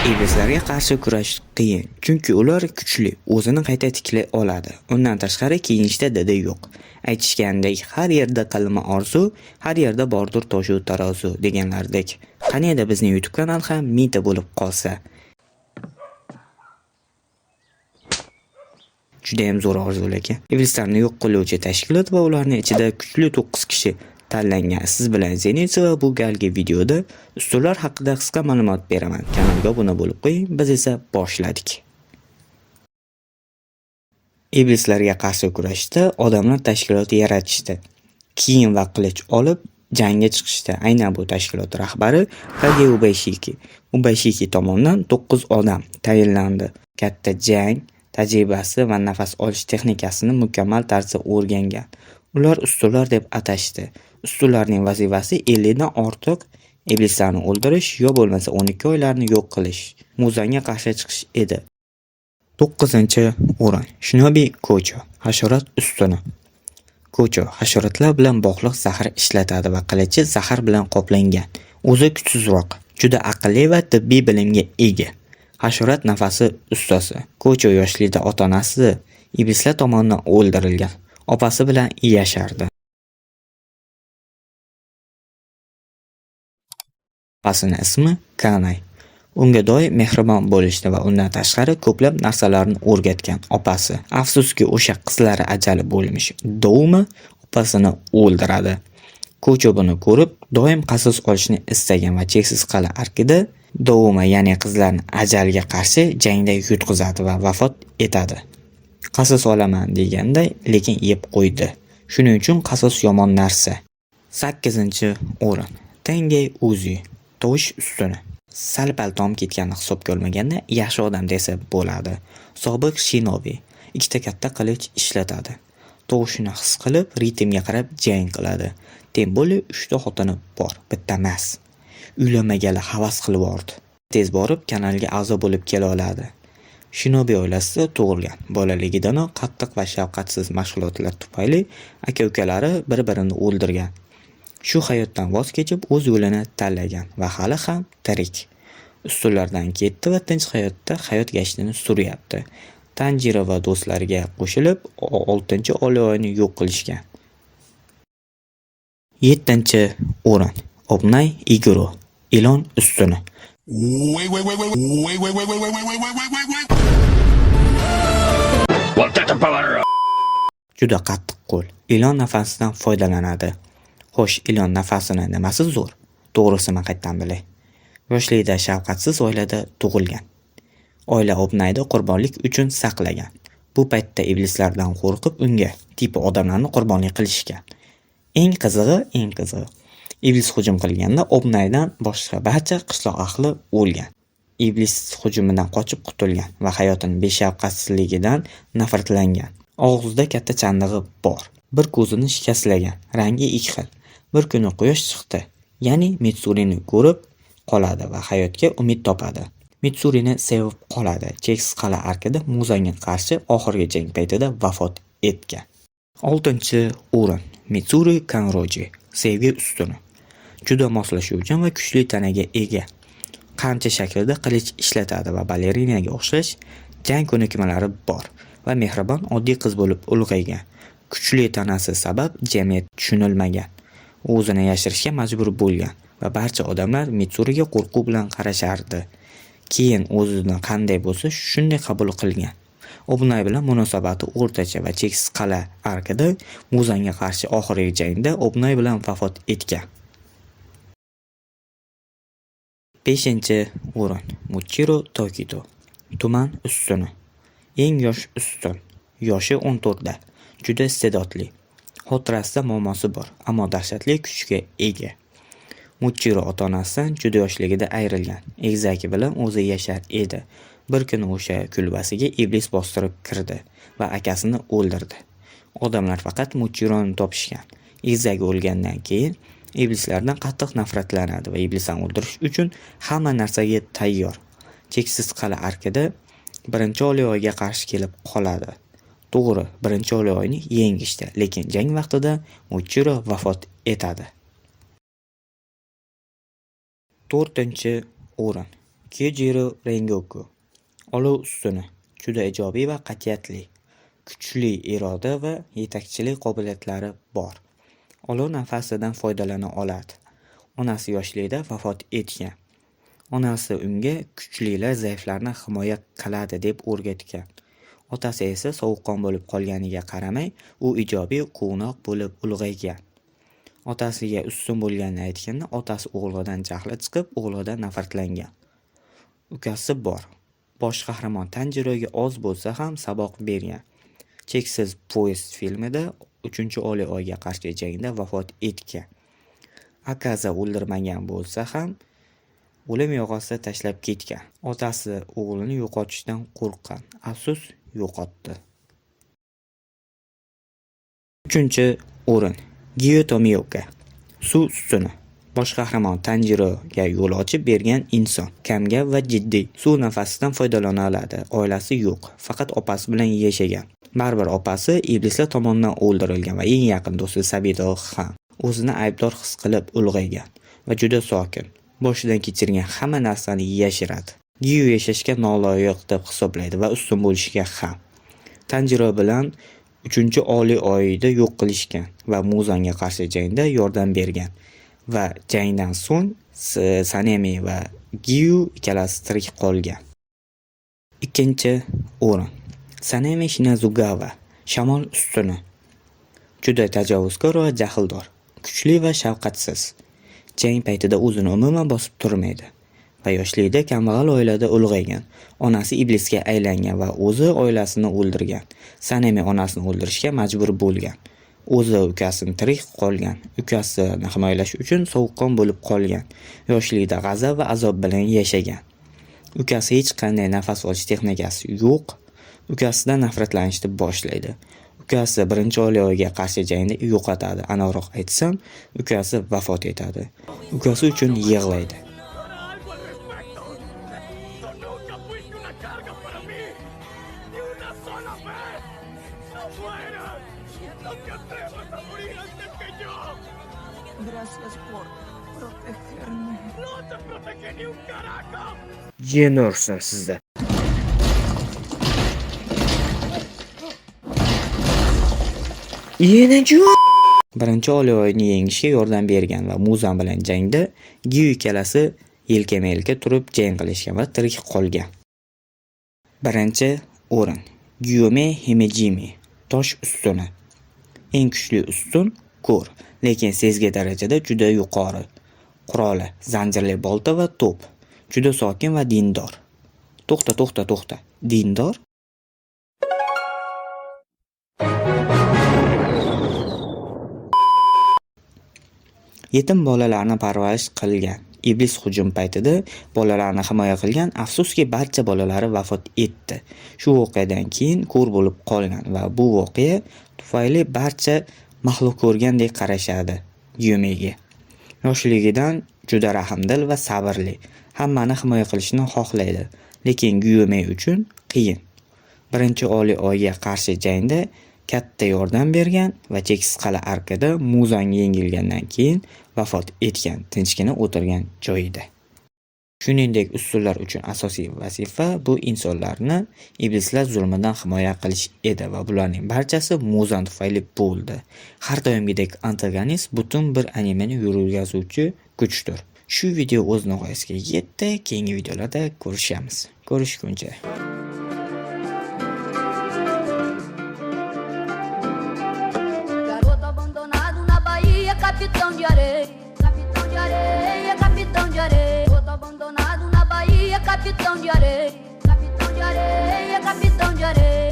Iblislarga qarshi kurash qiyin, chunki ular kuchli, o'zini qayta tiklay oladi. Undan tashqari kiyinishda didi yo'q. Aytishgandek, har yerda qilma orzu, har yerda bordir toshu tarozi deganlaridek. Qani edi bizning YouTube kanal ham mingta bo'lib qolsa. Judayam zo'r orzu lekin. Iblislarni yo'q qiluvchi tashkilot va ularning ichida kuchli 9 kishi tanlangan. Siz bilan Zenitsu va bu galgi videoda ustunlar haqida qisqa ma'lumot beraman. Kanalga obuna bo'lib qo'ying, biz esa boshladik. Iblislarga qarshi kurashda odamlar tashkiloti yaratishdi. Kiyim va qilich olib jangga chiqishdi. Aynan bu tashkilot rahbari Kage Ubashiki. Ubashiki tomonidan 9 odam tayinlandi. Katta jang tajribasi va nafas olish texnikasini mukammal tarzda o'rgangan. Ular ustunlar deb atashdi. Ustunlarning vazifasi 50 dan ortiq iblislarni o'ldirish yo bo'lmasa 12 oylarni yo'q qilish, Muzanga qarshi chiqish edi. 9-o'rin. Shinobi Kocho, hasharot ustuni. Kocho hasharotlar bilan bog'liq zahar ishlatadi va qilichi zahar bilan qoplangan. O'zi kuchsizroq, juda aqlli va tibbiy bilimga ega. Hasharot nafasi ustasi. Kocho yoshligida ota-onasi iblislar tomonidan o'ldirilgan. Opasi bilan yashardi. Opasining ismi Kanay. Unga doim mehribon bo'lishdi va undan tashqari ko'plab narsalarni o'rgatgan opasi. Afsuski, o'sha qizlari ajali bo'lmish Douma opasini o'ldiradi. Kocho buni ko'rib, doim qasos olishni istagan va cheksiz qal'a arkida Douma, ya'ni qizlarni ajalga qarshi jangda yutqizadi va vafot etadi. Qasos olaman deganda, lekin yeb qo'ydi. Shuning uchun qasos yomon narsa. 8-o'rin. Tenge Uzi, tovush ustuni. Sal-pal tom ketganini hisobga olmaganda yaxshi odam desa bo'ladi. Sobiq shinobi, ikkita katta qilich ishlatadi. Tovushini his qilib, ritmga qarab jang qiladi. Temboli 3 ta xotini bor, bitta emas. Uylanmagali havas qilib yubordi. Tez borib kanalga a'zo bo'lib kela oladi. Shinobi oilasida tug'ilgan. Bolaligidanoq qattiq va shafqatsiz mashg'ulotlar tufayli aka-ukalari bir-birini o'ldirgan. Shu hayotdan voz kechib o'z yo'lini tanlagan va hali ham tirik. Ustunlardan ketdi va tinch hayotda hayot gashtini suryapti. Tanjiro va do'stlariga qo'shilib 6-oliy yo'q qilishgan. 7-o'rin. Obnay Iguro, ilon ustuni. Wait, wait, wait, wait, wait, wait, wait, wait, wait, wait, wait, wait, wait, wait. Juda qattiq qo'l. Ilon nafasidan foydalanadi. Xo'sh, ilon nafasini nimasi zo'r? To'g'risi men qayerdan bilay. Yoshligida shafqatsiz oilada tug'ilgan. Oila Obnayni qurbonlik uchun saqlagan. Bu paytda iblislardan qo'rqib unga tipi odamlarni qurbonlik qilishgan. Eng qizig'i, iblis hujum qilganda Obnaydan boshqa barcha qishloq ahli o'lgan. Iblis hujumidan qochib qutulgan va hayotini beshafqatsizligidan nafratlangan. Og'zida katta chandig'i bor. Bir ko'zini shikastlagan, rangi ikki xil. Bir kuni quyosh chiqdi, ya'ni Mitsurini ko'rib qoladi va hayotga umid topadi. Mitsurini sevib qoladi. Cheksiz qal'a arkida Muzanga qarshi oxirgi jang paytida vafot etgan. 6-o'rin. Mitsuri Kanroji, sevgi ustuni. Juda moslashuvchan va kuchli tanaga ega. Qamchi shaklida qilich ishlatadi va balerinaga o'xshash jang ko'nikmalari bor va mehribon oddiy qiz bo'lib ulg'aygan. Kuchli tanasi sabab jamiyat tushunilmagan. O'zini yashirishga majbur bo'lgan va barcha odamlar Mitsuriga qo'rquv bilan qarashardi. Keyin o'zini qanday bo'lsa shunday qabul qilgan. Obnay bilan munosabati o'rtacha va cheksiz qal'a arkida Muzanga qarshi oxirgi jangda Obnay bilan vafot etgan. 5-o'rin. Muichiro Tokito, tuman ustuni. Eng yosh ustun. Yoshi 14 da. Juda iste'dodli. Xotirasida muammosi bor, ammo dahshatli kuchga ega. Muichiro ota-onasidan juda yoshligida ayrilgan. Egizaki bilan o'zi yashar edi. Bir kuni o'sha kulbasiga iblis bostirib kirdi va akasini o'ldirdi. Odamlar faqat Muichironi topishgan. Egizaki o'lgandan keyin iblislardan qattiq nafratlanadi va iblislarni o'ldirish uchun hamma narsaga tayyor. Cheksiz qal'a arkida birinchi oliy qarshi kelib qoladi. To'g'ri, birinchi oliy yengishdi, lekin jang vaqtida Muichiro vafot etadi. 4-o'rin. Kyojuro Rengoku. Olov ustuni. Juda ijobiy va qat'iyatli. Kuchli iroda va yetakchilik qobiliyatlari bor. Olov nafasidan foydalana oladi. Onasi yoshligida vafot etgan. Onasi unga kuchlilar zaiflarni himoya qiladi deb o'rgatgan. Otasi esa sovuqqon bo'lib qolganiga qaramay, u ijobiy, quvnoq bo'lib ulg'aygan. Otasiga ustun bo'lganini aytganda, otasi o'g'lidan jahli chiqib, o'g'lidan nafratlangan. Ukasi bor. Bosh qahramon Tanjiroga oz bo'lsa ham saboq bergan. Cheksiz poyezd filmida 3-oliy oyga qarshi jangda vafot etgan. Akaza o'ldirmagan bo'lsa ham, o'lim yoqasida tashlab ketgan. Otasi o'g'lini yo'qotishdan qo'rqqan. Afsus, yo'qotdi. 3-o'rin. Giyu Tomioka. Suv ustuni. Bosh qahramon Tanjiroga yo'l ochib bergan inson. Kamgap va jiddiy. Suv nafasidan foydalana oladi. Oilasi yo'q. Faqat opasi bilan yashagan. Baribir opasi iblislar tomonidan o'ldirilgan va eng yaqin do'sti Sabito ham o'zini aybdor his qilib ulg'aygan va juda sokin. Boshidan kechirgan hamma narsani yashiradi. Giyu yashashga noloyiq deb hisoblaydi va ustun bo'lishga ham. Tanjiro bilan 3-oliy oyda yo'q qilishgan va Muzanga qarshi jangda yordam bergan. Va jangdan so'ng Sanemi va Giyu ikkalasi tirik qolgan. 2-o'rin. Sanemi Shinazugawa. Shamol ustuni. Juda tajovuzkor va jahldor, kuchli va shafqatsiz. Jang paytida o'zini umuman bosib turmaydi. Va yoshligida kambag'al oilada ulg'aygan. Onasi iblisga aylangan va o'zi oilasini o'ldirgan. Sanemi onasini o'ldirishga majbur bo'lgan. O'zi ukasini tirik qolgan. Ukasini himoyalash uchun sovuqqon bo'lib qolgan. Yoshligida g'azab va azob bilan yashagan. Ukasi hech qanday nafas olish texnikasi yo'q. Ukasidan nafratlanishni boshlaydi. Ukasi 1-oliy oyga qarshi jangda yo'qotadi. Aniqroq aytsam, ukasi vafot etadi. Ukasi uchun yig'laydi. Algo al respecto. Tú nunca fuiste una carga para mí. Ni una sola vez. No mueras. No te atrevas a morir antes que yo. Gracias por protegerme. No te protegí ni un carajo. Jin ursin sizni. Yana 1-oliy oyni yengishga yordam bergan va Muzan bilan jangda Giyu ikkalasi yelkama-yelka turib jang qilishgan va tirik qolgan. 1-o'rin. Gyume Himejima. Tosh ustuni. Eng kuchli ustun ko'r, lekin sezgi darajada juda yuqori. Quroli zanjirli bolta va to'p. Juda sokin va dindor. To'xta, to'xta, to'xta. Dindor? Yetim bolalarni parvarish qilgan. Iblis hujum paytida bolalarni himoya qilgan. Afsuski, barcha bolalari vafot etdi. Shu voqeadan keyin ko'r bo'lib qolgan va bu voqea tufayli barcha maxluq ko'rgandek qarashadi Gyumega. Yoshligidan juda rahmdil va sabrli. Hammani himoya qilishni xohlaydi, lekin Gyume uchun qiyin. 1-oliy oyga qarshi jangda katta yordam bergan va cheksiz qal'a arkida Muzang yengilgandan keyin vafot etgan, tinchgina o'tirgan joyida. Shuningdek, ustunlar uchun asosiy vazifa bu insonlarni iblislar zulmidan himoya qilish edi va bularning barchasi Muzan tufayli bo'ldi. Har doimgidek antagonist butun bir animeni yurgizuvchi kuchdir. Shu video o'z nihoyasiga yetdi. Keyingi videolarda ko'rishamiz. Ko'rishguncha. Garoto abandonado na Bahia, capitão de areia, capitão de areia, capitão de areia. Garoto abandonado na Bahia, capitão de areia, capitão de areia, capitão de areia.